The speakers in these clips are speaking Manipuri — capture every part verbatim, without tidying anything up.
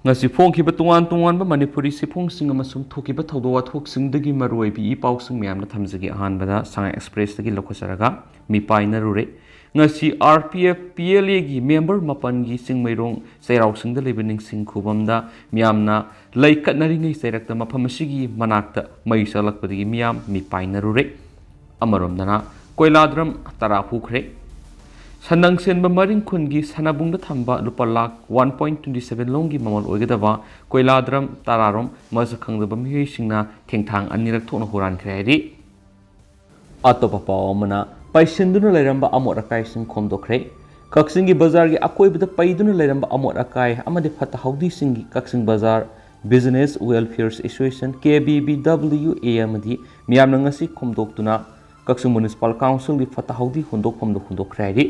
ꯉꯁꯤ ꯐꯣꯡꯈꯤꯕ ꯇꯣꯉꯥꯟ ꯇꯣꯉꯥꯟꯕ ꯃꯅꯤꯄꯨꯔꯤ ꯆꯦꯐꯣꯡꯁꯤꯡ ꯑꯃꯁꯨꯡ ꯊꯣꯛꯈꯤꯕ ꯊꯧꯗꯣꯛ ꯋꯥꯊꯣꯛꯁꯤꯡꯗꯒꯤ ꯃꯔꯨꯑꯣꯏꯕ ꯏ ꯄꯥꯎꯁꯤꯡ ꯃꯌꯥꯝꯅ ꯊꯝꯖꯒꯦ꯫ ꯑꯍꯥꯟꯕꯗ ꯁꯉꯥꯏ ꯑꯦꯛꯁꯄ꯭ꯔꯦꯁꯇꯒꯤ ꯂꯧꯈꯠꯆꯔꯒ ꯃꯤꯄꯥꯏꯅꯔꯨꯔꯦ꯫ ꯉꯁꯤ R P F P L ꯑꯦꯒꯤ ꯃꯦꯝꯕꯔ ꯃꯥꯄꯟꯒꯤ ꯆꯤꯡꯃꯩꯔꯣꯡ ꯆꯩꯔꯥꯎ ꯆꯤꯡꯗ ꯂꯩꯕ ꯅꯤꯡꯁꯤꯡ ꯈꯨꯕꯝꯗ ꯃꯤꯌꯥꯝꯅ ꯂꯩ ꯀꯠꯅꯔꯤꯉꯩ ꯆꯩꯔꯛꯇ ꯃꯐꯝ ꯑꯁꯤꯒꯤ ꯃꯅꯥꯛꯇ ꯃꯩ ꯆꯥꯛꯂꯛꯄꯗꯒꯤ ꯃꯤꯌꯥꯝ ꯃꯤꯄꯥꯏꯅꯔꯨꯔꯦ꯫ ꯑꯃꯔꯣꯝꯗꯅ ꯀꯣꯏꯂꯥ ꯗ꯭ꯔꯝ ꯇꯔꯥ ꯍꯨꯈ꯭ꯔꯦ꯫ ꯁꯟꯗꯪ ꯁꯦꯟꯕ ꯃꯔꯤꯡ ꯈꯨꯟꯒꯤ ꯁꯅꯥꯕꯨꯡꯗ ꯊꯝꯕ ꯂꯨꯄꯥ lakh one point twenty seven ꯂꯣꯝꯒꯤ ꯃꯃꯜ ꯑꯣꯏꯒꯗꯕ ꯀꯣꯏꯂꯥ ꯗ꯭ꯔꯝ ꯇꯔꯥꯔꯣꯝ ꯃꯁꯛ ꯈꯪꯗꯕ ꯃꯤꯑꯣꯏꯁꯤꯡꯅ ꯊꯦꯡꯊꯥꯡ ꯑꯅꯤꯔꯛ ꯊꯣꯛꯅ ꯍꯨꯔꯥꯟꯈ꯭ꯔꯦ ꯍꯥꯏꯔꯤ꯫ ꯑꯇꯣꯞꯄ ꯄꯥꯎ ꯑꯃꯅ, ꯄꯩꯁꯤꯟꯗꯨꯅ ꯂꯩꯔꯝꯕ ꯑꯃꯣꯠ ꯑꯀꯥꯏꯁꯤꯡ ꯈꯣꯝꯗꯣꯛꯈ꯭ꯔꯦ꯫ ꯀꯛꯆꯤꯡꯒꯤ ꯕꯖꯥꯔꯒꯤ ꯑꯀꯣꯏꯕꯗ ꯄꯩꯗꯨꯅ ꯂꯩꯔꯝꯕ ꯑꯃꯣꯠ ꯑꯀꯥꯏ ꯑꯃꯗꯤ ꯐꯠꯇ ꯍꯥꯎꯗꯤꯁꯤꯡꯒꯤ ꯀꯛꯆꯤꯡ ꯕꯖꯥꯔ ꯕꯤꯖꯤꯅꯦꯁ ꯋꯦꯜꯐꯤꯌꯔ ꯑꯦꯁꯣꯁꯤꯌꯦꯁꯟ, ꯀꯦ ꯕꯤ ꯕꯤ ꯗꯕ꯭ꯂꯤꯎ ꯑꯦ, ꯑꯃꯗꯤ ꯃꯤꯌꯥꯝꯅ ꯉꯁꯤ ꯈꯣꯝꯗꯣꯛꯇꯨꯅ ꯀꯛꯆꯤꯡ ꯃ꯭ꯌꯨꯅꯤꯁꯤꯄꯥꯜ ꯀꯥꯎꯟꯁꯤꯜꯒꯤ ꯐꯠꯇ ꯍꯥꯎꯗꯤ ꯍꯨꯟꯗꯣꯛꯐꯝꯗ ꯍꯨꯟꯗꯣꯛꯈ꯭ꯔꯦ ꯍꯥꯏꯔꯤ꯫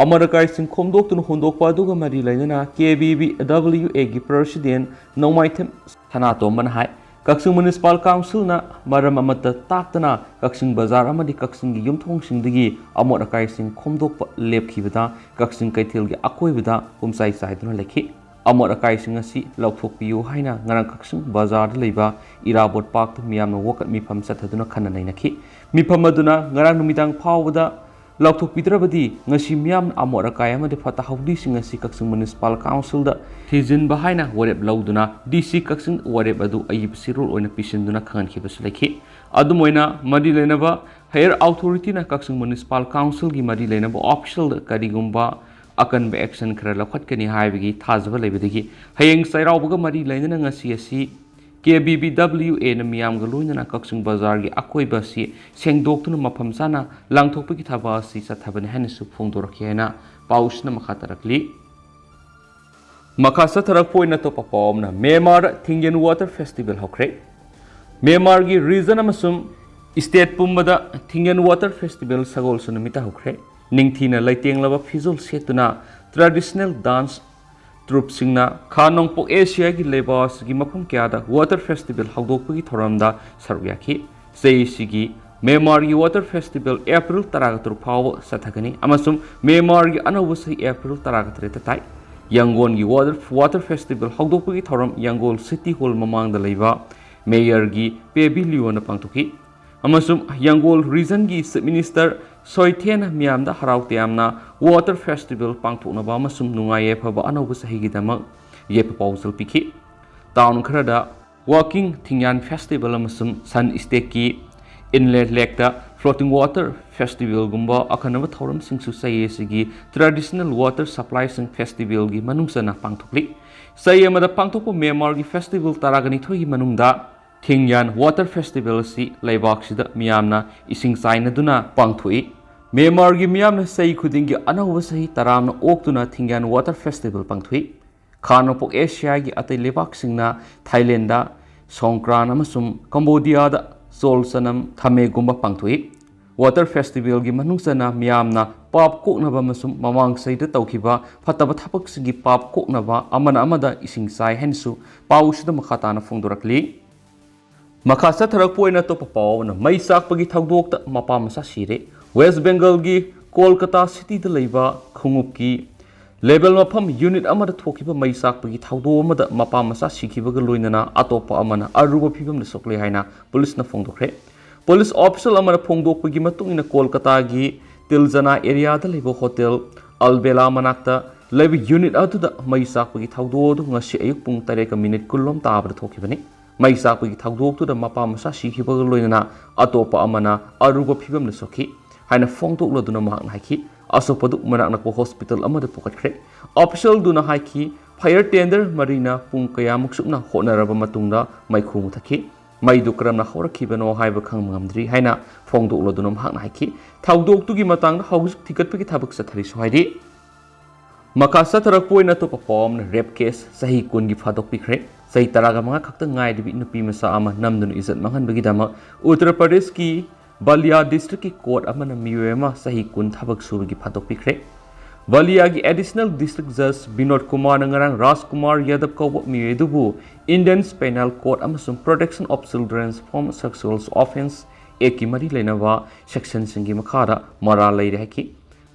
ꯑꯃꯣꯠ ꯑꯀꯥꯏꯁꯤꯡ ꯈꯣꯝꯗꯣꯛꯇꯨꯅ ꯍꯨꯟꯗꯣꯛꯄ ꯑꯗꯨꯒ ꯃꯔꯤ ꯂꯩꯅꯅ ꯀꯦ ꯕꯤ ꯕꯤ ꯗꯕ꯭ꯂꯤꯎ ꯑꯦꯒꯤ ꯄ꯭ꯔꯁꯤꯗꯦꯟ ꯅꯣꯡꯃꯥꯏꯊꯦꯝ ꯁꯅꯥꯇꯣꯝꯕꯅ ꯍꯥꯏ, ꯀꯛꯆꯤꯡ ꯃ꯭ꯌꯨꯅꯤꯁꯤꯄꯥꯜ ꯀꯥꯎꯟꯁꯤꯜꯅ ꯃꯔꯝ ꯑꯃꯠꯇ ꯇꯥꯛꯇꯅ ꯀꯛꯆꯤꯡ ꯕꯖꯥꯔ ꯑꯃꯗꯤ ꯀꯛꯆꯤꯡꯒꯤ ꯌꯨꯝꯊꯣꯡꯁꯤꯡꯗꯒꯤ ꯑꯃꯣꯠ ꯑꯀꯥꯏꯁꯤꯡ ꯈꯣꯝꯗꯣꯛꯄ ꯂꯦꯞꯈꯤꯕꯗ ꯀꯛꯆꯤꯡ ꯀꯩꯊꯦꯜꯒꯤ ꯑꯀꯣꯏꯕꯗ ꯄꯨꯝꯆꯥꯏ ꯆꯥꯏꯗꯨꯅ ꯂꯩꯈꯤ꯫ ꯑꯃꯣꯠ ꯑꯀꯥꯏꯁꯤꯡ ꯑꯁꯤ ꯂꯧꯊꯣꯛꯄꯤꯌꯨ ꯍꯥꯏꯅ ꯉꯔꯥꯡ ꯀꯛꯆꯤꯡ ꯕꯖꯥꯔꯗ ꯂꯩꯕ ꯏꯔꯥꯕꯣꯠ ꯄꯥꯔꯛꯇ ꯃꯤꯌꯥꯝꯅ ꯋꯥꯀꯠ ꯃꯤꯐꯝ ꯆꯠꯊꯗꯨꯅ ꯈꯟꯅ ꯅꯩꯅꯈꯤ꯫ ꯃꯤꯐꯝ ꯑꯗꯨꯅ ꯉꯔꯥꯡ ꯅꯨꯃꯤꯗꯥꯡ ꯐꯥꯎꯕꯗ ꯂꯧꯊꯣꯛꯄꯤꯗ꯭ꯔꯕꯗꯤ ꯉꯁꯤ ꯃꯤꯌꯥꯝꯅ ꯑꯃꯣꯠ ꯑꯀꯥꯏ ꯑꯃꯗꯤ ꯐꯠꯇ ꯍꯥꯎꯗꯤꯁꯤꯡ ꯑꯁꯤ ꯀꯛꯆꯤꯡ ꯃ꯭ꯌꯨꯅꯤꯁꯤꯄꯥꯜ ꯀꯥꯎꯟꯁꯤꯜꯗ ꯊꯤꯖꯤꯟꯕ ꯍꯥꯏꯅ ꯋꯥꯔꯦꯞ ꯂꯧꯗꯨꯅ ꯗꯤ ꯁꯤ ꯀꯛꯆꯤꯡ ꯋꯥꯔꯦꯞ ꯑꯗꯨ ꯑꯏꯕ ꯆꯦꯔꯣꯜ ꯑꯣꯏꯅ ꯄꯤꯁꯤꯟꯗꯨꯅ ꯈꯪꯍꯟꯈꯤꯕꯁꯨ ꯂꯩꯈꯤ꯫ ꯑꯗꯨꯝ ꯑꯣꯏꯅ ꯃꯔꯤ ꯂꯩꯅꯕ ꯍꯥꯌꯔ ꯑꯣꯊꯣꯔꯤꯇꯤꯅ ꯀꯛꯆꯤꯡ ꯃ꯭ꯌꯨꯅꯤꯁꯤꯄꯥꯜ ꯀꯥꯎꯟꯁꯤꯜꯒꯤ ꯃꯔꯤ ꯂꯩꯅꯕ ꯑꯣꯐꯤꯁꯤꯌꯦꯜꯗ ꯀꯔꯤꯒꯨꯝꯕ ꯑꯀꯟꯕ ꯑꯦꯛꯁꯟ ꯈꯔ ꯂꯧꯈꯠꯀꯅꯤ ꯍꯥꯏꯕꯒꯤ ꯊꯥꯖꯕ ꯂꯩꯕꯗꯒꯤ ꯍꯌꯦꯡ ꯆꯩꯔꯥꯎꯕꯒ ꯃꯔꯤ ꯂꯩꯅꯅ ꯉꯁꯤ ꯑꯁꯤ ꯀꯦ ꯕꯤ ꯕꯤ ꯗꯕ꯭ꯂꯤꯎ ꯑꯦꯅ ꯃꯤꯌꯥꯝꯒ ꯂꯣꯏꯅꯅ ꯀꯛꯆꯤꯡ ꯕꯖꯥꯔꯒꯤ ꯑꯀꯣꯏꯕ ꯑꯁꯤ ꯁꯦꯡꯗꯣꯛꯇꯨꯅ ꯃꯐꯝ ꯆꯥꯅ ꯂꯥꯡꯊꯣꯛꯄꯒꯤ ꯊꯕꯛ ꯑꯁꯤ ꯆꯠꯊꯕꯅꯤ ꯍꯥꯏꯅꯁꯨ ꯐꯣꯡꯗꯣꯔꯛꯈꯤ ꯍꯥꯏꯅ ꯄꯥꯎꯁꯤꯅ ꯃꯈꯥ ꯇꯥꯔꯛꯂꯤ꯫ ꯃꯈꯥ ꯆꯠꯊꯔꯛꯄ ꯑꯣꯏꯅ ꯑꯇꯣꯞꯄ ꯄꯥꯎ ꯑꯃꯅ, ꯃ꯭ꯌꯥꯟꯃꯥꯔ ꯊꯤꯡꯒꯦꯟ ꯋꯥꯇꯔ ꯐꯦꯁꯇꯤꯚꯦꯜ ꯍꯧꯈ꯭ꯔꯦ꯫ ꯃ꯭ꯌꯥꯟꯃꯥꯔꯒꯤ ꯔꯤꯖꯟ ꯑꯃꯁꯨꯡ ꯁ꯭ꯇꯦꯠ ꯄꯨꯝꯕꯗ ꯊꯤꯡꯒꯦꯟ ꯋꯥꯇꯔ ꯐꯦꯁꯇꯤꯚꯦꯜ ꯁꯒꯣꯜꯁꯦ ꯅꯨꯃꯤꯠꯇ ꯍꯧꯈ꯭ꯔꯦ꯫ ꯅꯤꯡꯊꯤꯅ ꯂꯩꯇꯦꯡꯂꯕ ꯐꯤꯖꯣꯜ ꯁꯦꯠꯇꯨꯅ ꯇ꯭ꯔꯦꯗꯤꯁꯅꯦꯜ ꯗꯥꯟꯁ ꯇ꯭ꯔꯨꯞꯁꯤꯡꯅ ꯈꯥ ꯅꯣꯡꯄꯣꯛ ꯑꯦꯁꯤꯌꯥꯒꯤ ꯂꯩꯕꯥꯛ ꯑꯁꯤꯒꯤ ꯃꯐꯝ ꯀꯌꯥꯗ ꯋꯥꯇꯔ ꯐꯦꯁꯇꯤꯚꯦꯜ ꯍꯧꯗꯣꯛꯄꯒꯤ ꯊꯧꯔꯝꯗ ꯁꯔꯨꯛ ꯌꯥꯈꯤ꯫ ꯆꯍꯤ ꯑꯁꯤꯒꯤ ꯃ꯭ꯌꯥꯟꯃꯥꯔꯒꯤ ꯋꯥꯇꯔ ꯐꯦꯁꯇꯤꯚꯦꯜ ꯑꯦꯄ꯭ꯔꯤꯜ ꯇꯔꯥꯒ ꯇꯔꯨꯛ ꯐꯥꯎꯕ ꯆꯠꯊꯒꯅꯤ ꯑꯃꯁꯨꯡ ꯃ꯭ꯌꯥꯟꯃꯥꯔꯒꯤ ꯑꯅꯧꯕ ꯆꯍꯤ ꯑꯦꯄ꯭ꯔꯤꯜ ꯇꯔꯥꯒ ꯇꯔꯦꯠꯇ ꯇꯥꯏ꯫ ꯌꯥꯡꯒꯣꯟꯒꯤ water, water festival ꯍꯧꯗꯣꯛꯄꯒꯤ ꯊꯧꯔꯝ ꯌꯥꯡꯒꯣꯜ city hall ꯃꯃꯥꯡꯗ ꯂꯩꯕ mayorꯒꯤ pavilionꯗ ꯄꯥꯡꯊꯣꯛꯈꯤ꯫ ꯑꯃꯁꯨꯡ ꯌꯥꯡꯒꯣꯜ regionꯒꯤ chief minister ꯁꯣꯏꯊꯦꯟꯅ ꯃꯤꯌꯥꯝꯗ ꯍꯔꯥꯎ ꯇꯌꯥꯝꯅ water festival ꯄꯥꯡꯊꯣꯛꯅꯕ ꯑꯃꯁꯨꯡ ꯅꯨꯡꯉꯥꯏ ꯌꯥꯏꯐꯕ ꯑꯅꯧꯕ ꯆꯍꯤꯒꯤꯗꯃꯛ ꯌꯥꯏꯐ ꯄꯥꯎꯖꯦꯜ ꯄꯤꯈꯤ꯫ Town ꯈꯔꯗ walking, ꯊꯤꯡꯌꯥꯟ festival ꯑꯃꯁꯨꯡ Sun Stakeꯀꯤ inlet lakeꯇ floating water festivalꯒꯨꯝꯕ ꯑꯈꯟꯅꯕ ꯊꯧꯔꯝꯁꯤꯡꯁꯨ ꯆꯌꯣꯜ ꯑꯁꯤꯒꯤ traditional water supplyꯁꯤꯡ festivalꯒꯤ ꯃꯅꯨꯡ ꯆꯟꯅ ꯄꯥꯡꯊꯣꯛꯂꯤ꯫ ꯆꯌꯣꯜ ꯑꯃꯗ ꯄꯥꯡꯊꯣꯛꯄ ꯃꯦꯟꯃꯥꯔꯒꯤ festival ꯇꯔꯥꯒ ꯅꯤꯊꯣꯏꯒꯤ ꯃꯅꯨꯡꯗ ꯊꯤꯡꯌꯥꯟ water festival ꯑꯁꯤ ꯂꯩꯕꯥꯛꯁꯤꯗ ꯃꯤꯌꯥꯝꯅ ꯏꯁꯤꯡ ꯆꯥꯏꯅꯗꯨꯅ ꯄꯥꯡꯊꯣꯛꯏ꯫ ꯃꯦꯟꯃꯥꯔꯒꯤ ꯃꯤꯌꯥꯝꯅ ꯆꯍꯤ ꯈꯨꯗꯤꯡꯒꯤ ꯑꯅꯧꯕ ꯆꯍꯤ ꯇꯔꯥꯝꯅ ꯑꯣꯛꯇꯨꯅ ꯊꯤꯡꯌꯥꯟ water festival ꯄꯥꯡꯊꯣꯛꯏ꯫ ꯈꯥ ꯅꯣꯡꯄꯣꯛ ꯑꯦꯁꯤꯌꯥꯒꯤ ꯑꯇꯩ ꯂꯩꯕꯥꯛꯁꯤꯡꯅ ꯊꯥꯏꯂꯦꯟꯗ ꯁꯣꯡꯀ꯭ꯔꯥꯟ ꯑꯃꯁꯨꯡ ꯀꯝꯕꯣꯗꯤꯌꯥꯗ ꯆꯣꯜ ꯆꯅꯝ ꯊꯝꯃꯦꯒꯨꯝꯕ ꯄꯥꯡꯊꯣꯛꯏ꯫ Water festivalꯒꯤ ꯃꯅꯨꯡ ꯆꯟꯅ ꯃꯤꯌꯥꯝꯅ ꯄꯥꯞ ꯀꯣꯛꯅꯕ ꯑꯃꯁꯨꯡ ꯃꯃꯥꯡ ꯆꯍꯤꯗ ꯇꯧꯈꯤꯕ ꯐꯠꯇꯕ ꯊꯕꯛꯁꯤꯡꯒꯤ ꯄꯥꯞ ꯀꯣꯛꯅꯕ ꯑꯃꯅ ꯑꯃꯗ ꯏꯁꯤꯡ ꯆꯥꯏ ꯍꯥꯏꯅꯁꯨ ꯄꯥꯎꯁꯤꯗ ꯃꯈꯥ ꯇꯥꯅ ꯐꯣꯡꯗꯣꯔꯛꯂꯤ꯫ ꯃꯈꯥ ꯆꯠꯊꯔꯛꯄ ꯑꯣꯏꯅ ꯑꯇꯣꯞꯄ ꯄꯥꯎ ꯑꯃꯅ ꯃꯩ ꯆꯥꯛꯄꯒꯤ ꯊꯧꯗꯣꯛꯇ ꯃꯄꯥ ꯃꯆꯥ ꯁꯤꯔꯦ꯫ ꯋꯦꯁ ꯕꯦꯡꯒꯜꯒꯤ ꯀꯣꯜꯀꯇꯥ cityꯗ ꯂꯩꯕ ꯈꯣꯡꯎꯞꯀꯤ ꯂꯦꯕꯦꯜ ꯃꯐꯝ unit ꯑꯃꯗ ꯊꯣꯛꯈꯤꯕ ꯃꯩ ꯆꯥꯛꯄꯒꯤ ꯊꯧꯗꯣꯛ ꯑꯃꯗ ꯃꯄꯥ ꯃꯆꯥ ꯁꯤꯈꯤꯕꯒ ꯂꯣꯏꯅꯅ ꯑꯇꯣꯞꯄ ꯑꯃꯅ ꯑꯔꯨꯕ ꯐꯤꯕꯝꯗ ꯁꯣꯛꯂꯦ ꯍꯥꯏꯅ ꯄꯨꯂꯤꯁꯅ ꯐꯣꯡꯗꯣꯛꯈ꯭ꯔꯦ꯫ ꯄꯨꯂꯤꯁ official ꯑꯃꯅ ꯐꯣꯡꯗꯣꯛꯄꯒꯤ ꯃꯇꯨꯡ ꯏꯟꯅ ꯀꯣꯜꯀꯇꯥꯒꯤ ꯇꯤꯜꯖꯅꯥ areaꯗ ꯂꯩꯕ hotel ꯑꯜꯕꯦꯂꯥ ꯃꯅꯥꯛꯇ ꯂꯩꯕ unit ꯑꯗꯨꯗ ꯃꯩ ꯆꯥꯛꯄꯒꯤ ꯊꯧꯗꯣꯛ ꯑꯗꯨ ꯉꯁꯤ ꯑꯌꯨꯛ ꯄꯨꯡ ꯇꯔꯦꯠꯀ minute ꯀꯨꯟꯂꯣꯝ ꯇꯥꯕꯗ ꯊꯣꯛꯈꯤꯕꯅꯤ꯫ ꯃꯩ ꯆꯥꯛꯄꯒꯤ ꯊꯧꯗꯣꯛꯇꯨꯗ ꯃꯄꯥ ꯃꯆꯥ ꯁꯤꯈꯤꯕꯒ ꯂꯣꯏꯅꯅ ꯑꯇꯣꯞꯄ ꯑꯃꯅ ꯑꯔꯨꯕ ꯐꯤꯕꯝꯗ ꯁꯣꯛꯈꯤ ꯍꯥꯏꯅ ꯐꯣꯡꯗꯣꯛꯂꯗꯨꯅ ꯃꯍꯥꯛꯅ ꯍꯥꯏꯈꯤ꯫ ꯑꯁꯣꯛꯄꯗꯨ ꯃꯅꯥꯛ ꯅꯛꯄ hospital ꯑꯃꯗ ꯄꯨꯈꯠꯈ꯭ꯔꯦ꯫ Officialꯗꯨꯅ ꯍꯥꯏꯈꯤ, fire tender ꯃꯔꯤꯅ ꯄꯨꯡ ꯀꯌꯥꯃꯨꯛ ꯆꯨꯞꯅ ꯍꯣꯠꯅꯔꯕ ꯃꯇꯨꯡꯗ ꯃꯩꯈꯨ ꯃꯨꯊꯠꯈꯤ꯫ ꯃꯩꯗꯨ ꯀꯔꯝꯅ ꯍꯧꯔꯛꯈꯤꯕꯅꯣ ꯍꯥꯏꯕ ꯈꯪꯕ ꯉꯝꯗ꯭ꯔꯤ ꯍꯥꯏꯅ ꯐꯣꯡꯗꯣꯛꯂꯗꯨꯅ ꯃꯍꯥꯛꯅ ꯍꯥꯏꯈꯤ꯫ ꯊꯧꯗꯣꯛꯇꯨꯒꯤ ꯃꯇꯥꯡꯗ ꯍꯧꯖꯤꯛ ꯊꯤꯒꯠꯄꯒꯤ ꯊꯕꯛ ꯆꯠꯊꯔꯤꯁꯨ ꯍꯥꯏꯔꯤ꯫ ꯃꯈꯥ ꯆꯠꯊꯔꯛꯄ ꯑꯣꯏꯅ ꯑꯇꯣꯞꯄ ꯄꯥꯎ ꯑꯃꯅ rape case ꯆꯍꯤ ꯀꯨꯟꯒꯤ ꯐꯥꯗꯣꯛꯄꯤꯈ꯭ꯔꯦ꯫ ꯆꯍꯤ ꯇꯔꯥꯒ ꯃꯉꯥ ꯈꯛꯇ ꯉꯥꯏꯔꯤꯕꯤ ꯅꯨꯄꯤ ꯃꯆꯥ ꯑꯃ ꯅꯝꯗꯨꯅ ꯏꯖꯠ ꯃꯥꯡꯍꯟꯕꯒꯤꯗꯃꯛ ꯎꯠꯇꯔ ꯄ꯭ꯔꯗꯦꯁꯀꯤ ꯕꯂꯤꯌꯥ districtꯀꯤ court ꯑꯃꯅ ꯃꯤꯑꯣꯏ ꯑꯃ ꯆꯍꯤ ꯀꯨꯟ ꯊꯕꯛ ꯁꯨꯕꯒꯤ ꯐꯥꯗꯣꯛꯄꯤꯈ꯭ꯔꯦ꯫ ꯕꯂꯤꯌꯥꯒꯤ additional district judge ꯕꯤꯅꯣꯗ ꯀꯨꯃꯥꯔꯅ ꯉꯔꯥꯡ ꯔꯥꯖ ꯀꯨꯃꯥꯔ ꯌꯥꯗꯕ ꯀꯧꯕ ꯃꯤꯑꯣꯏ ꯑꯗꯨꯕꯨ Indian Penal Code ꯑꯃꯁꯨꯡ Protection of Children from Sexual Offence Actꯀꯤ ꯃꯔꯤ ꯂꯩꯅꯕ sectionꯁꯤꯡꯒꯤ ꯃꯈꯥꯗ ꯃꯔꯥꯜ ꯂꯩꯔꯦ ꯍꯥꯏꯈꯤ꯫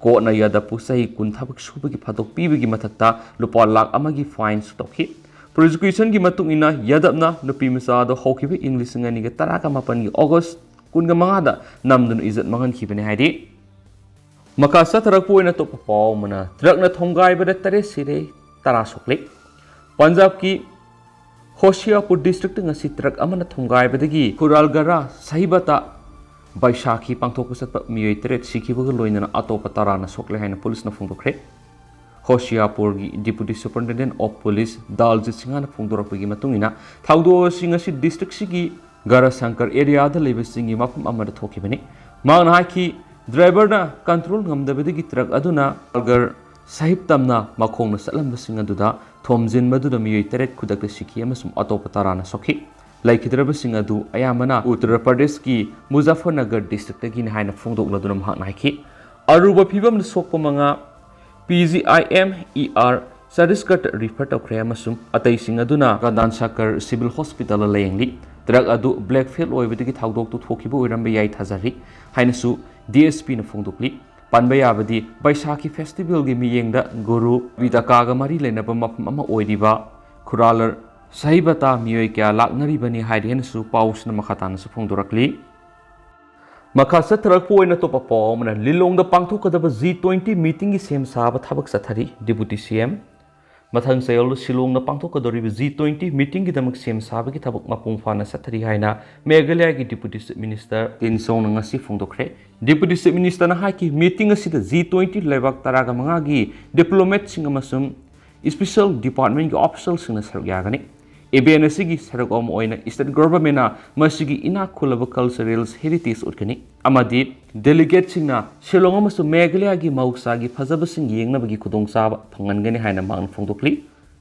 ꯀꯣꯔꯠꯅ ꯌꯥꯗꯕꯄꯨ ꯆꯍꯤ ꯀꯨꯟ ꯊꯕꯛ ꯁꯨꯕꯒꯤ ꯐꯥꯗꯣꯛ ꯄꯤꯕꯒꯤ ꯃꯊꯛꯇ ꯂꯨꯄꯥ ꯂꯥꯈ ꯑꯃꯒꯤ ꯐꯥꯏꯟꯁꯨ ꯇꯧꯈꯤ꯫ ꯄ꯭ꯔꯣꯁꯤꯀ꯭ꯌꯨꯁꯟꯒꯤ ꯃꯇꯨꯡ ꯏꯟꯅ, ꯌꯥꯗꯕꯅ ꯅꯨꯄꯤ ꯃꯆꯥ ꯑꯗꯨ ꯍꯧꯈꯤꯕ ꯏꯪ ꯂꯤꯁꯤꯡ ꯑꯅꯤꯒ ꯇꯔꯥꯒ ꯃꯥꯄꯟꯒꯤ ꯑꯣꯒꯁ ꯀꯨꯟꯒ ꯃꯉꯥꯗ ꯅꯝꯗꯨꯅ ꯏꯖꯠ ꯃꯥꯡꯍꯟꯈꯤꯕꯅꯤ ꯍꯥꯏꯔꯤ꯫ ꯃꯈꯥ ꯆꯠꯊꯔꯛꯄ ꯑꯣꯏꯅ ꯑꯇꯣꯞꯄ ꯄꯥꯎ ꯑꯃꯅ, ꯇ꯭ꯔꯛꯅ ꯊꯣꯝꯒꯥꯏꯕꯗ ꯇꯔꯦꯠ ꯁꯤꯔꯦ, ꯇꯔꯥ ꯁꯣꯛꯂꯦ꯫ ꯄꯟꯖꯥꯕꯀꯤ ꯍꯣꯁꯤꯌꯥꯄꯨꯔ ꯗꯤꯁꯇ꯭ꯔꯤꯛꯇ ꯉꯁꯤ ꯇ꯭ꯔꯛ ꯑꯃꯅ ꯊꯣꯝꯒꯥꯏꯕꯗꯒꯤ ꯈꯨꯔꯥꯜꯒꯔꯥ ꯁꯍꯤꯕꯇꯥ ꯕꯩꯁꯥꯈꯤ ꯄꯥꯡꯊꯣꯛꯄ ꯆꯠꯄ ꯃꯤꯑꯣꯏ ꯇꯔꯦꯠ ꯁꯤꯈꯤꯕꯒ ꯂꯣꯏꯅꯅ ꯑꯇꯣꯞꯄ ꯇꯔꯥꯅ ꯁꯣꯛꯂꯦ ꯍꯥꯏꯅ ꯄꯨꯂꯤꯁꯅ ꯐꯣꯡꯗꯣꯛꯈ꯭ꯔꯦ꯫ ꯍꯣꯁꯤꯌꯥꯄꯨꯔꯒꯤ Deputy Superintendent of Police ꯗꯥꯜꯖꯤꯠ ꯁꯤꯡꯍꯅ ꯐꯣꯡꯗꯣꯔꯛꯄꯒꯤ ꯃꯇꯨꯡ ꯏꯟꯅ, ꯊꯧꯗꯣꯛ ꯑꯁꯤ ꯉꯁꯤ ꯗꯤꯁꯇ꯭ꯔꯤꯛꯁꯤꯒꯤ ꯒꯔꯥꯁꯪꯀꯔ ꯑꯦꯔꯤꯌꯥꯗ ꯂꯩꯕ ꯆꯤꯡꯒꯤ ꯃꯐꯝ ꯑꯃꯗ ꯊꯣꯛꯈꯤꯕꯅꯤ꯫ ꯃꯍꯥꯛꯅ ꯍꯥꯏꯈꯤ, ꯗ꯭ꯔꯥꯏꯚꯔꯅ ꯀꯟꯇ꯭ꯔꯣꯜ ꯉꯝꯗꯕꯗꯒꯤ ꯇ꯭ꯔꯛ ꯑꯗꯨꯅ ꯒꯔ ꯁꯥꯍꯤꯕ ꯇꯝꯅ ꯃꯈꯣꯡꯅ ꯆꯠꯂꯝꯕꯁꯤꯡ ꯑꯗꯨꯗ ꯊꯣꯝꯖꯤꯟꯕꯗꯨꯗ ꯃꯤꯑꯣꯏ ꯇꯔꯦꯠ ꯈꯨꯗꯛꯇ ꯁꯤꯈꯤ ꯑꯃꯁꯨꯡ ꯑꯇꯣꯞꯄ ꯇꯔꯥꯅ ꯁꯣꯛꯈꯤ꯫ ꯂꯩꯈꯤꯗ꯭ꯔꯕꯁꯤꯡ ꯑꯗꯨ ꯑꯌꯥꯝꯕꯅ ꯎꯠꯇꯔ ꯄ꯭ꯔꯗꯦꯁꯀꯤ ꯃꯨꯖꯥꯐꯔꯅꯒꯔ ꯗꯤꯁꯇ꯭ꯔꯤꯛꯇꯒꯤꯅꯤ ꯍꯥꯏꯅ ꯐꯣꯡꯗꯣꯛꯂꯗꯨꯅ ꯃꯍꯥꯛꯅ ꯍꯥꯏꯈꯤ, ꯑꯔꯨꯕ ꯐꯤꯚꯝꯗ ꯁꯣꯛꯄ ꯃꯉꯥ ꯄꯤ ꯖꯤ ꯑꯥꯏ ꯑꯦꯝ ꯏ ꯑꯥꯔ ꯆꯇꯤꯁꯒꯔꯗ ꯔꯤꯐꯔ ꯇꯧꯈ꯭ꯔꯦ ꯑꯃꯁꯨꯡ ꯑꯇꯩꯁꯤꯡ ꯑꯗꯨꯅ ꯒꯥꯟꯙꯥꯟ ꯁꯥꯀꯔ ꯁꯤꯚꯤꯜ ꯍꯣꯁꯄꯤꯇꯥꯜꯗ ꯂꯥꯌꯦꯡꯂꯤ꯫ ꯇ꯭ꯔꯛ ꯑꯗꯨ ꯕ꯭ꯂꯦꯛ ꯐꯦꯜ ꯑꯣꯏꯕꯗꯒꯤ ꯊꯧꯗꯣꯛꯇꯨ ꯊꯣꯛꯈꯤꯕ ꯑꯣꯏꯔꯝꯕ ꯌꯥꯏ ꯊꯥꯖꯔꯤ ꯍꯥꯏꯅꯁꯨ ꯗꯤ ꯑꯦꯁ ꯄꯤꯅ ꯐꯣꯡꯗꯣꯛꯂꯤ꯫ ꯄꯟꯕ ꯌꯥꯕꯗꯤ, ꯕꯩꯁꯥꯈꯤ ꯐꯦꯁꯇꯤꯚꯦꯜꯒꯤ ꯃꯤꯠꯌꯦꯡꯗ ꯒꯨꯔꯨ ꯕꯤꯇꯀꯥꯒ ꯃꯔꯤ ꯂꯩꯅꯕ ꯃꯐꯝ ꯑꯃ ꯑꯣꯏꯔꯤꯕ ꯈꯨꯔꯥꯂꯔ ꯁꯍꯤꯕꯇꯥ ꯃꯤꯑꯣꯏ ꯀꯌꯥ ꯂꯥꯛꯅꯔꯤꯕꯅꯤ ꯍꯥꯏꯔꯤ ꯍꯥꯏꯅꯁꯨ ꯄꯥꯎꯁꯤꯅ ꯃꯈꯥ ꯇꯥꯅꯁꯨ ꯐꯣꯡꯗꯣꯔꯛꯂꯤ꯫ ꯃꯈꯥ ꯆꯠꯊꯔꯛꯄ ꯑꯣꯏꯅ ꯑꯇꯣꯞꯄ ꯄꯥꯎ ꯑꯃꯅ, ꯂꯤꯂꯣꯡꯗ ꯄꯥꯡꯊꯣꯛꯀꯗꯕ ꯖꯤ ꯇ꯭ꯋꯦꯟꯇꯤ ꯃꯤꯇꯤꯡꯒꯤ ꯁꯦꯝ ꯁꯥꯕ ꯊꯕꯛ ꯆꯠꯊꯔꯤ꯫ ꯗꯤꯄꯨꯇꯤ ꯁꯤ ꯑꯦꯝ ꯃꯊꯪ ꯆꯌꯣꯜꯗ ꯁꯤꯂꯣꯡꯗ ꯄꯥꯡꯊꯣꯛꯀꯗꯧꯔꯤꯕ ꯖꯤ ꯇ꯭ꯋꯦꯟꯇꯤ ꯃꯤꯇꯤꯡꯒꯤꯗꯃꯛ ꯁꯦꯝ ꯁꯥꯕꯒꯤ ꯊꯕꯛ ꯃꯄꯨꯡ ꯐꯥꯅ ꯆꯠꯊꯔꯤ ꯍꯥꯏꯅ ꯃꯦꯘꯥꯂꯌꯥꯒꯤ ꯗꯤꯄꯨꯇꯤ ꯆꯤꯐ ꯃꯤꯅꯤꯁꯇꯔ ꯇꯤꯟ ꯁꯣꯡꯅ ꯉꯁꯤ ꯐꯣꯡꯗꯣꯛꯈ꯭ꯔꯦ꯫ ꯗꯤꯄꯨꯇꯤ ꯆꯤꯐ ꯃꯤꯅꯤꯁꯇꯔꯅ ꯍꯥꯏꯈꯤ, ꯃꯤꯇꯤꯡ ꯑꯁꯤꯗ ꯖꯤ ꯇ꯭ꯋꯦꯟꯇꯤ ꯂꯩꯕꯥꯛ ꯇꯔꯥꯒ ꯃꯉꯥꯒꯤ ꯗꯤꯄ꯭ꯂꯣꯃꯦꯠꯁꯤꯡ ꯑꯃꯁꯨꯡ ꯏꯁꯄꯤꯁꯦꯜ ꯗꯤꯄꯥꯔꯠꯃꯦꯟꯒꯤ ꯑꯣꯐꯤꯁꯤꯌꯦꯜꯁꯤꯡꯅ ꯁꯔꯨꯛ ꯌꯥꯒꯅꯤ꯫ ꯏꯚꯦꯟ ꯑꯁꯤꯒꯤ ꯁꯔꯨꯛ ꯑꯃ ꯑꯣꯏꯅ ꯁ꯭ꯇꯦꯠ ꯒꯣꯚꯔꯟꯃꯦꯟꯅ ꯃꯁꯤꯒꯤ ꯏꯅꯥꯛ ꯈꯨꯜꯂꯕ ꯀꯜꯆꯔꯦꯜ ꯍꯦꯔꯤꯇꯦꯖ ꯎꯠꯀꯅꯤ ꯑꯃꯗꯤ ꯗꯦꯂꯤꯒꯦꯠꯁꯤꯡꯅ ꯁꯤꯂꯣꯡ ꯑꯃꯁꯨꯡ ꯃꯦꯘꯥꯂꯌꯥꯒꯤ ꯃꯍꯧꯁꯥꯒꯤ ꯐꯖꯕꯁꯤꯡ ꯌꯦꯡꯅꯕꯒꯤ ꯈꯨꯗꯣꯡꯆꯥꯕ ꯐꯪꯍꯟꯒꯅꯤ ꯍꯥꯏꯅ ꯃꯍꯥꯛꯅ ꯐꯣꯡꯗꯣꯛꯂꯤ꯫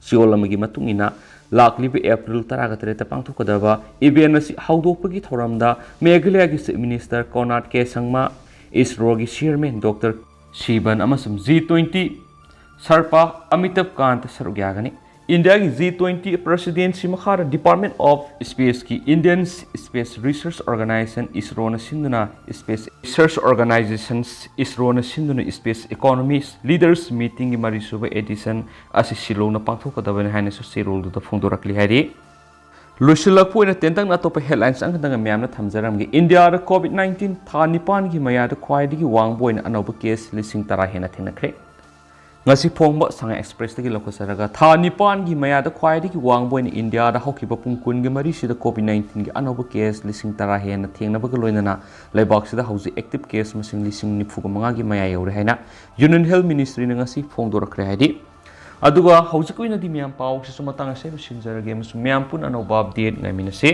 ꯁꯤꯑꯣꯜ ꯑꯃꯒꯤ ꯃꯇꯨꯡ ꯏꯟꯅ, ꯂꯥꯛꯂꯤꯕ ꯑꯦꯄ꯭ꯔꯤꯜ ꯇꯔꯥꯒ ꯇꯔꯦꯠꯇ ꯄꯥꯡꯊꯣꯛꯀꯗꯕ ꯏꯚꯦꯟ ꯑꯁꯤ ꯍꯧꯗꯣꯛꯄꯒꯤ ꯊꯧꯔꯝꯗ ꯃꯦꯘꯥꯂꯌꯥꯒꯤ ꯆꯤꯐ ꯃꯤꯅꯤꯁꯇꯔ ꯀꯣꯅꯥꯔꯗ ꯀꯦ ꯁꯪꯃꯥ, ꯏꯁꯔꯣꯒꯤ ꯆꯤꯌꯔꯃꯦꯟ ꯗꯣꯛꯇꯔ ꯁꯤꯕꯟ ꯑꯃꯁꯨꯡ ꯖꯤ ꯇ꯭ꯋꯦꯟꯇꯤ ꯁꯔꯄꯥ ꯑꯃꯤꯇꯥꯚ ꯀꯥꯟꯇ ꯁꯔꯨꯛ ꯌꯥꯒꯅꯤ꯫ ꯏꯟꯗꯤꯌꯥꯒꯤ ꯖꯤ ꯇ꯭ꯋꯦꯟꯇꯤ ꯄ꯭ꯔꯦꯁꯤꯗꯦꯟꯁꯤ ꯃꯈꯥꯗ Department of Spaceꯀꯤ Indian Space Research Organisation, ISROꯅ ꯁꯤꯟꯗꯨꯅ, Space Research Organisations, ISROꯅ ꯁꯤꯟꯗꯨꯅ Space Economy Leaders Meetingꯒꯤ ꯃꯔꯤꯁꯨꯕ edition ꯑꯁꯤ ꯁꯤꯂꯣꯡꯗ ꯄꯥꯡꯊꯣꯛꯀꯗꯕꯅꯤ ꯍꯥꯏꯅꯁꯨ ꯆꯦꯔꯣꯜꯗꯨꯗ ꯐꯣꯡꯗꯣꯔꯛꯂꯤ ꯍꯥꯏꯔꯤ꯫ ꯂꯣꯏꯁꯤꯜꯂꯛꯄ ꯑꯣꯏꯅ ꯇꯦꯟꯇꯛꯅ ꯑꯇꯣꯞꯄ headlines ꯑꯃꯈꯛꯇꯪꯒ ꯃꯌꯥꯝꯅ ꯊꯝꯖꯔꯝꯒꯦ꯫ ꯏꯟꯗꯤꯌꯥꯗ COVID nineteen ꯊꯥ ꯅꯤꯄꯥꯟꯒꯤ ꯃꯌꯥꯗ ꯈ꯭ꯋꯥꯏꯗꯒꯤ ꯋꯥꯡꯕ ꯑꯣꯏꯅ ꯑꯅꯧꯕ case ꯂꯤꯁꯤꯡ ꯇꯔꯥ ꯍꯦꯟꯅ ꯊꯦꯡꯅꯈ꯭ꯔꯦ꯫ ꯉꯁꯤ ꯐꯣꯡꯕ ꯁꯉꯥꯏ Expressꯇꯒꯤ ꯂꯧꯈꯠꯆꯔꯒ, ꯊꯥ ꯅꯤꯄꯥꯟꯒꯤ ꯃꯌꯥꯗ ꯈ꯭ꯋꯥꯏꯗꯒꯤ ꯋꯥꯡꯕ ꯑꯣꯏꯅ ꯏꯟꯗꯤꯌꯥꯗ ꯍꯧꯈꯤꯕ ꯄꯨꯡ ꯀꯨꯟꯒ ꯃꯔꯤꯁꯤꯗ COVID nineteenꯒꯤ ꯑꯅꯧꯕ case ꯂꯤꯁꯤꯡ ꯇꯔꯥ ꯍꯦꯟꯅ ꯊꯦꯡꯅꯕꯒ ꯂꯣꯏꯅꯅ ꯂꯩꯕꯥꯛꯁꯤꯗ ꯍꯧꯖꯤꯛ active case ꯃꯁꯤꯡ ꯂꯤꯁꯤꯡ ꯅꯤꯐꯨꯒ ꯃꯉꯥꯒꯤ ꯃꯌꯥ ꯌꯧꯔꯦ ꯍꯥꯏꯅ Union Health Ministryꯅ ꯉꯁꯤ ꯐꯣꯡꯗꯣꯔꯛꯈ꯭ꯔꯦ ꯍꯥꯏꯗꯤ꯫ ꯑꯗꯨꯒ ꯍꯧꯖꯤꯛ ꯑꯣꯏꯅꯗꯤ ꯃꯌꯥꯝ ꯄꯥꯎꯁꯤꯁꯨ ꯃꯇꯥꯡ ꯑꯁꯤꯗ ꯁꯤꯟꯖꯔꯒꯦ ꯑꯃꯁꯨꯡ ꯃꯌꯥꯝ ꯄꯨꯟꯅ ꯑꯅꯧꯕ update ꯉꯥꯏꯃꯤꯟꯅꯁꯤ꯫